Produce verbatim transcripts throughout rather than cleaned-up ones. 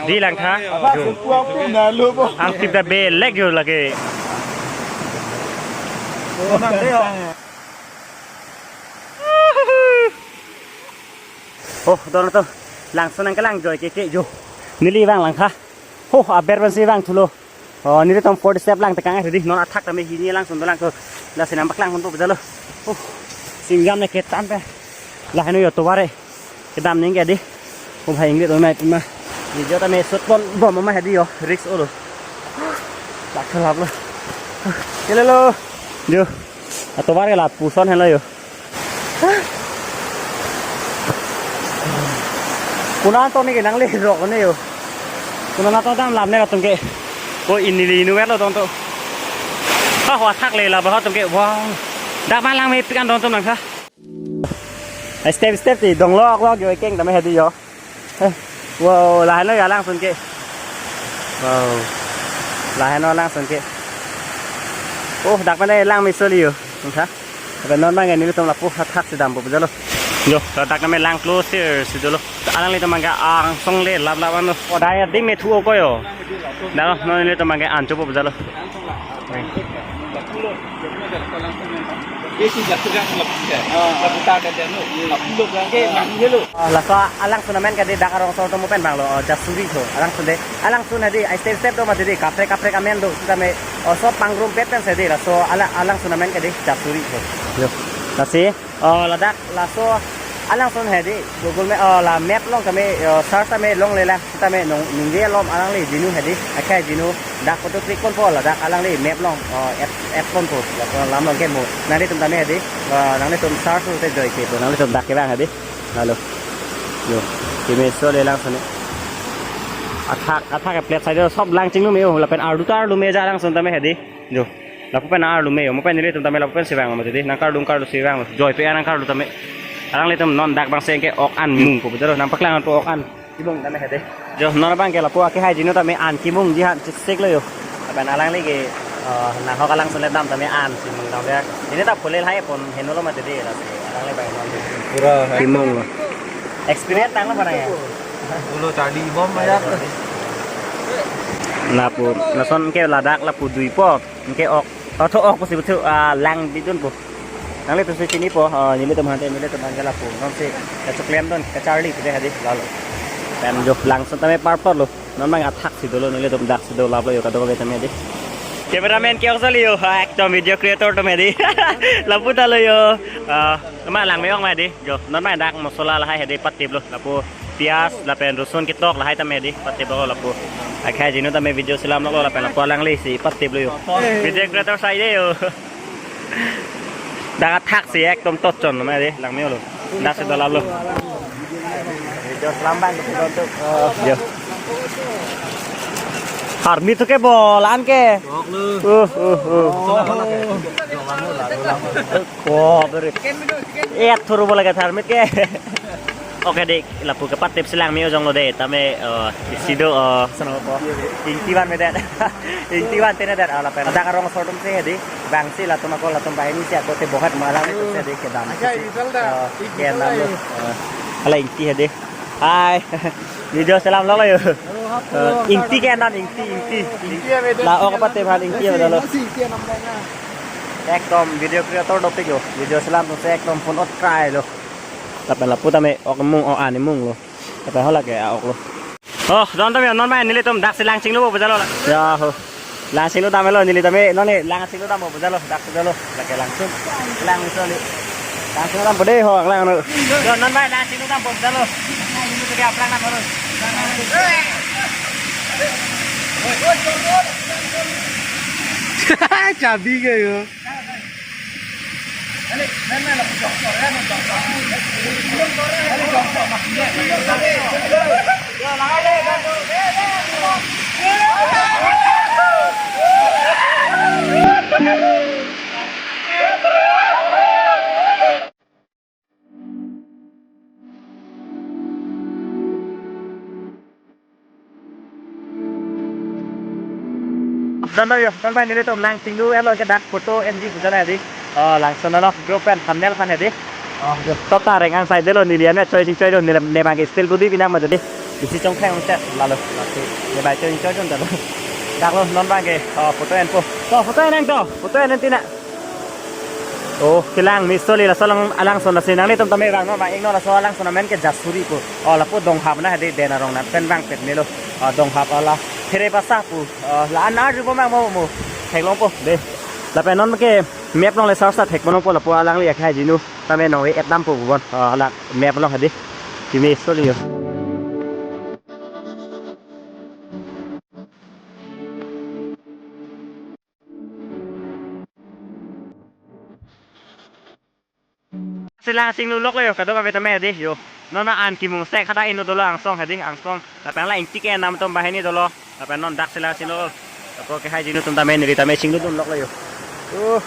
Di langtha. Angtip ta belek jo lake. Oh, don to. Langsun nangkelang joi ke ke jo. Neli vang langtha. Oh, aber pensi vangthulo. Oh, nelitum forty step lang tekang eh, di non athak tame hini langsun dolang ko. Lasi nangpaklang hunpo bajalo. Oh, singjam ne ketan pe. Laheno yo tovar eh. Kedam ningke di. Oh, bhai, ingrit ome pima. Video tame shoot pon bom ma hedi yo. Risk olo. Lak lap lo. Kelelo. Jo. Atovar ke lapuson helo yo. Kuna to ni ke nangle rok ne yo. Kuna na to dam lam ne ka tum ke. Ko ini li inu lo tong to. Ha, wa thak le la ba ha tum ke. Wow. Dak ma langmepik an tong tum nangkha. Step step ti dong lo ak lo yo keng tame hedi yo. Eh, wow, laheno ya langsun ke. Wow. Laheno langsun ke. Oh, dak mane langme soli yo. Nangkha. Apa non bang nelitum lapu athak si dampo bajalo. Jo, dak name lang close here si dolo. Alanglitum bang angsong le lap lap ano. Oh, daya di me thu ko yo. Dak non nelitum bang an chopo bajalo. Laso alangsun amen ke di dak arongso atum pen bang lo, oh, Jasuri tho. Alangsun de. Alangsun hedi, ai step step do mati di, kaprek kaprek amen do, sitame, oh, so pangrum pet pen si di, laso ala-, alangsun amen ke di, Jasuri tho. Jo. Lasi, oh, ladak, laso alangsun hedi, Google Map, oh, la map along tame, oh, search tame longle lang. Tame nung, ningje alom alangli jinu hedi, akhai jinu dak photo click ponpo ladak alangli map along, oh, app, app ponpo, ladak lam along ke mo. Nanglitum tame hedi, oh, nanglitum search te joi ke po, nanglitum dak kevang hedi. Halo. Jo, keme soli langsun ne. Athak, athak ke plate side sob lang chinglu me yo, lapen ardu ta arlu me ja langsun tame hedi. Jo. Lapu pen arlu me yo, mo pen nelitum tame lapu pensi vang mati di. Nangkarlu nangkarlu si vang. Joi pe nangkarlu tame. Alanglitum non dak bang seng ke ok an mungpo bajalo, nangpaklang po ok an. Kimung tame hedi. Jo, non bang ke lapu akehai jinu tame an kimungji han chesek lo yo. Lapen alangli ke, eh, nahok alangsun le dam tame an kimung dam dia. Ini ta phule lahai pon heno lo mati di lasi. Alangli bang non. Pura hai. Kimung lo. Experience tanglo mana ya? Ulo charli bom ya. Lapu, lason ke ladak lapu dui po. Ke ok. Oh, tho ok pusi betul, ah, lang bidun po. Nanglitum si chinipo, ah, nelitum hante, nelitum hante lapu. Non si kachoklem don, kacharli pide hedi, lalo. Pen jo langsun tame parpor lo. Non bang athak si dolo, nelitum dak si do lap lo yo kadokave tame di. Cameraman ke ok soli yo, ha, ekdom video creator tame di. Lapu ta lo yo. Ah, tama langme ok ma di. Jo, non bang dak mosola lahai hedi patip lo. Lapu pias, lapen rosun ketok lahai tame di, patip lo lapu. Akhai jinu tame video selam lo lapen lapu alangli si patip lo yo. Video creator side yo. Dak athak si ekdom tochon ma di, langme lo. Dak si do lap lo. Video selam bang, untuk, untuk, eh, yo. Harmi tu ke bolan ke. Uh, uh, uh. Wah, beri. Eh, turu bola ke harmi ke. Oke di, lapu kepatip si langme ojong lo de, tame, eh, isi do, eh, ingti van me det. Ingti van tene det, ah, lapen. Dak arongso atum si hedi, bang si latum ako, latum bahini si ako te bohat malang itu si hedi kedam. Acha, result da. Eh, ingti kedam lo. Eh, hala ingti hedi. Hai. Video selam lo yo. Eh, ingti ke nan ingti, ingti. Ingti ya, beda. La ok patip han ingti ya, beda lo. Masih ingti ya namanya. Ekdom video creator dopik yo. Video selam atum si ekdom phone ot try lo. Lapen lapu tame ok mung, ok an mung lo. Lapen hala ke a-ok lo. Oh, don tame non ma nelitum dak si lang chinglu bajalo la. Ya ho. Lang chinglu dam lo neli tame non ne lang chinglu dam bajalo dak bajalo. Lake langsun. Lang so ni. Lang chinglu dam bode ho lang no. Yo non ma lang chinglu dam bajalo. Lang chinglu ke aplang dam lo. Chabi ke yo. Don do yo, don bai nelitum lang chinglu elo ke dak photo N G puja na di. Oh, langsun lo group pen thumbnail aphan hedi. Oh, yo. Top ta reng an sai delo neli an choi chingchoi lo neli ne bang ke still budi pinang ma di. Isi chongkhang chet lalo, lasi nebai chonchon chonchon ta lo. Dak lo non abang ke, oh, photo enpo. To, photo en nang to, photo en tina. Oh, kelang miso li laso alang, alangson lasi nanglitum tame vang non abang ingno, laso alangson amen ke Jasuri pu. Oh, lapu Donghap na hedi, den arong na pen vangpet melo. Oh, Donghap ala Phere Basa pu. Oh, la an arju bomang mo mo. Theklongpo de. Lapen non ke map along le search ta thekpo nangpo, lapu alangli akhai jinu tame nong-e-et dampo bon. Oh, la map along hedi. Kimiso li yo. Sila singlu lok le yo, kadokave tame hedi yo. Non an kimung sek hada ino dolo angsong hedi, angsong. Lapen la ingti ke nam atum banghini dolo. Lapen non dak sila singlu. Lapu akhai jinu atum tame neli tame singlu dun lok le yo. Uh.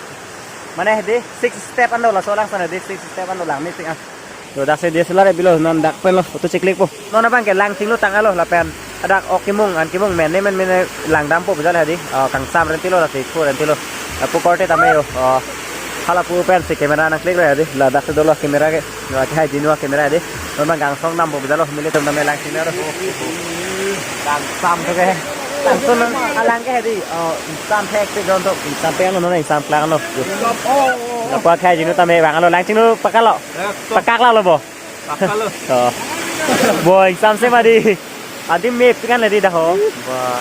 Mane hedi six step an dolo, laso alangson hedi six step an dolo, lang ni sing an. Yo, dak si D S L R bilo, non dak pen lo, photo cheklik po. Non abang ke lang singlu tang alo lapen. Hadak ok kimung, an kimung men ne men men lang dampo bejal hedi. Oh, kangsam renti lo, lasi phu renti lo. Lapu korte tame yo. Oh, hala pu pensi camera nang click lo hedi. La dak si dolo camera ke. Yo, akhai jinu a-camera hedi. Non abang kangsong dampo bejal lo, nelitum tame lang singlu lo. Kangsam to ke. Langsung nang alang ke hedi. Oh, ingsam thek pe don to. Ingsam pe lo, non ingsam klang lo. Yo. Lapu akhai jinu tame vang lo, lang singlu pakak lo. Pakak lo bo. Pakak lo. Oh. Bo, ingsam se madi. Adi mepik an hedi dak ho. Wah.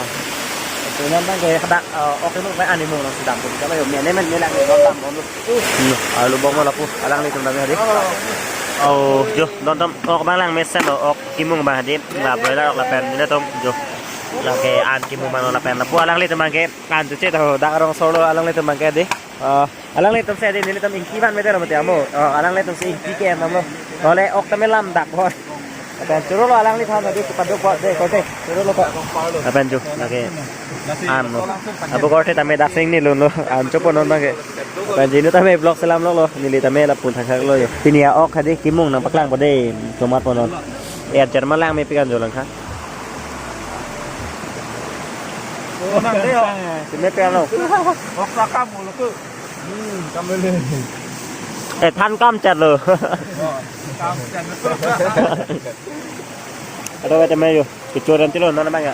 Itu non abang ke hadak, eh, ok kimung an kimung nang si dampo. Kalau yo, men ne men ne lang ne dam dam. Hmm, alo bong lapu alanglitum tame hedi. Oh, jo, don dam ok abang lang mesen lo, ok kimung abang hedi. La broiler ok lapen nelitum jo. La ke an kimung abang lo lapen lapu alanglitum abang ke an tu che ta ho, dak arong solo alanglitum abang ke hedi. Oh, alanglitum si hedi, nelitum ingki van meter mati amo. Oh, alanglitum si ingki ke namlo. Ole ok tame lam dak bor. Lapen choro lo alanglitum hedi, kepaduk bor de korte. Choro lo ko. Lapen jo, lake. An lo. Lapu korte tame dak sing ni lo lo. An chopo non abang ke. Lapen jinu tame vlog selam lo lo. Neli tame lapu thangthak lo yo. Pini a-ok hedi kimung nang paklangpo de. Tomat po non. Eh, German lang mepik an jo lang ha. Oh, nang de ho. Si mepik an lo. Ok sakam lo ko. Hmm, kam le. Eh, than kam chat lo. Oh, kam chat lo. Aduh, kata me yo. Kecho renti lo, non abang ya.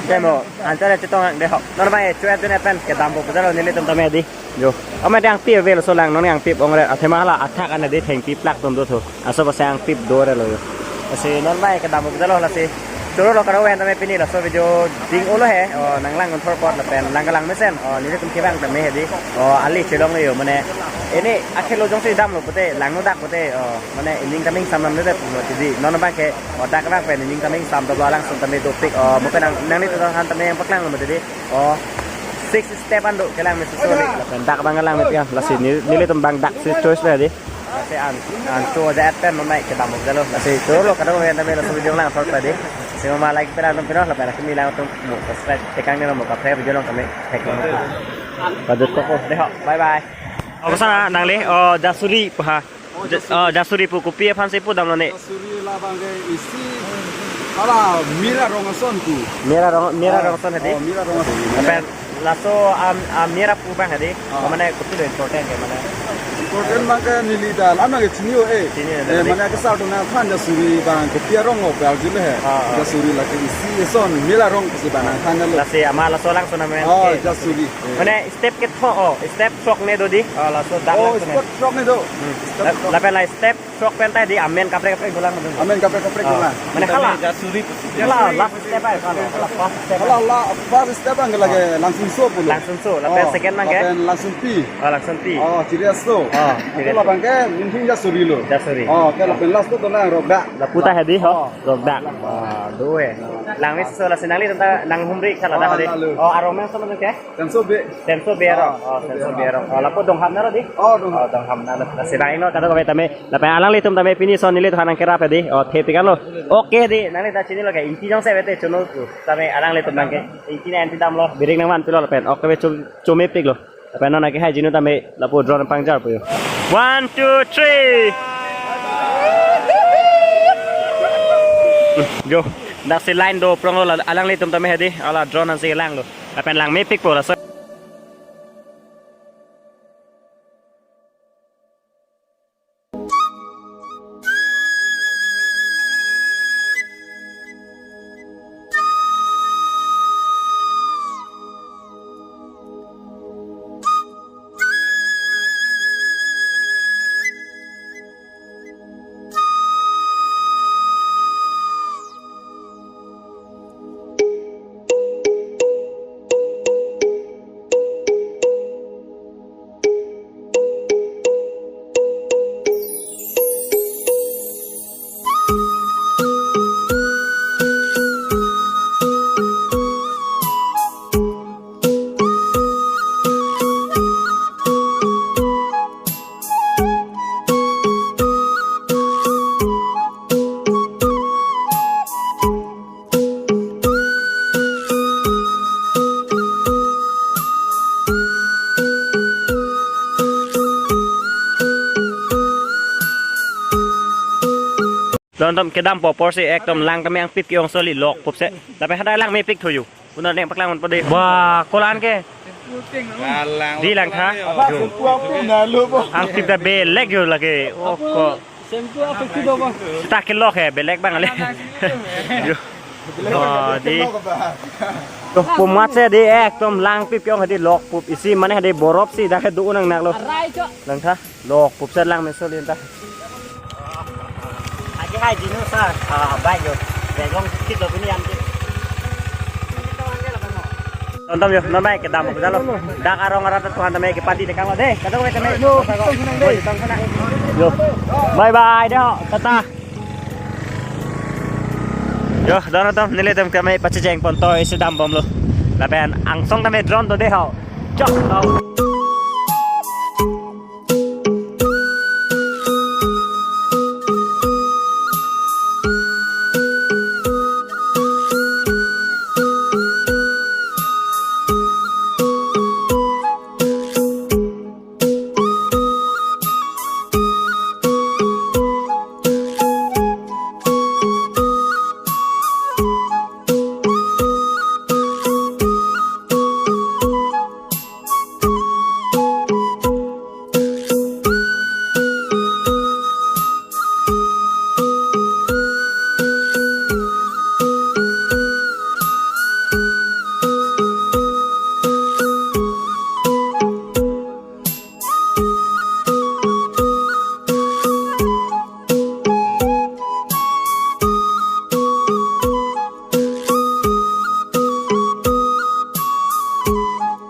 Demo, anchor ya chetong de ho. Non abang ya, chuan chuan pen kedampo bejal lo nelitum tame hedi. Jo. Amat angpip avelo, laso lang non angpip ong re, athema hala athak an hedi thengpi plak atum do tho. Laso basa angpip do re lo yo. Lasi non abang kedampo bejal lo lasi. Choro lo kado wen tame pini laso video ding olo he. Oh, nang lang unthor pot lapen lang kalang mesen. Oh, nelitum kevang tame hedi. Oh, ali chelong lo yo mane. Ini akhelo jongsi damlo pute, langno dak pute. Oh, mane ining tame ingsam nam le pute di. Non abang ke, oh, dak abang pen ining tame ingsam, to alangsun tame dopik. Oh, mo pen nang, nanglitum han tame nangpaklang lo pute di. Oh, six step an do kelang mesen soli. Lapen dak abang lang mepik an, lasi ne, nelitum abang dak si choice pe di. Lasi an, an cho jat pen non abang kedampo bejal lo. Lasi choro lo kado wen tame laso video lang short pe di. Si ma like pen atum pino lapen lasi neli lang atum mo subscribe tekang ne lo mo kaprek video along tame. Thank you. Padut ko ko. De ho, bye bye. Oh, koson nangli? Oh, Jasuri pu ha. Oh, Ja-, Jasuri. Oh, Jasuri pu kopi aphan si pu damlo ne? Jasuri labang ke isi hala Mira Rong ason pu. Mira Rong, Mira Rong ason hedi? Oh, Mira Rong ason. Lapen laso am, am Mira pu abang hedi. Ah. Mane kopi lo important ke mane? Important abang ke neli ta lam abang ke chini o eh. Chini o eh, eh, hedi. Mane kesar atum nangthan Jasuri abang ke pi arong lo pe arju le he. Ah, ah. Jasuri lake isi ason Mira Rong si abang nangthan lo. Lasi ama laso alangsun amen. Oh, ke Jasuri. Eh. Mane step ketho, oh, step throk ne do di. Oh, laso dak. Oh, lang step throk ne do. Hmm. Step throk. Lapen la step throk pen ta di amen kaprek kaprek dolang do. Amen kaprek kaprek dolang. Mane hala. Jasuri pusi. Hala last step ai, hala, hala first step. Hala la first step abang lake Langsunso pulo. Langsunso, lapen second abang ke? Lapen Langsunpi. Oh, Langsunpi. Oh, Chiriaso. Oh, Chiriaso. Labang ke Minhing Jasuri lo. Jasuri. Oh, ke lapen last to dolang Rokdak. Lapu ta hedi ho. Oh. Rokdak. Ah, do eh. Lang mesen so lasi nanglitum ta nanghumri khala dak hedi. Oh, lalo. Oh, arong men so mane ke? Tenso be. Tenso be arong. Oh, Tenso be arong. Oh, lapu Donghap na lo di? Oh, Donghap. Oh, Donghap na lo. Lasi bang ingno kado kave tame. Lapen alanglitum tame pini ason nelitum aphan nangkerap hedi. Oh, thepik an lo. Okay di, nangli ta chini lo ke. Ingti jongsi ave te chono tu. Tame alanglitum abang ke. Ingti nangti damlo. Biring nangvanpi lo lapen. Okay, ve cho, chomepik lo. Lapen non akhai jinu tame lapu drone pangjar po yo. One, two, three. Jo, dak si line do prong lo la, alanglitum tame hedi, hala drone an si lang lo. Lapen lang mepik po laso. Dam kedam po apor si ekdom lang tame angpip ke-ong soli lokpup se. Lapen hadak lang mepik thuyu. Punar neng paklang unpo de. Wah, kolan ke. Di langtha. Apa, sempu aku na lo po. Angpip ta belek yo lake. Oh, ko. Sempu apa itu dong? Ta kelok he, belek bang ale. Yo. Wah, di. Lokpup mat se di ekdom lang pip ke-ong di lokpup. Isi mane di borop si dak do nang nak lo. Arai, cok. Langtha. Lokpup se lang meso lin ta. Aji hai dino sa, ah, bai yo. Belong kit lo pini anti. Tontom yo, non bai kedam ko jalo. Dak arong arat tuhan tame kepadi dekang lo de. Kadokave tame. Yo, tong sana. Yo. Bye bye de ho. Tata. Yo, don atum nelitum kami pachejeng ponto isi dam bomlo. Lapen angsong tame drone do de ho. Chok.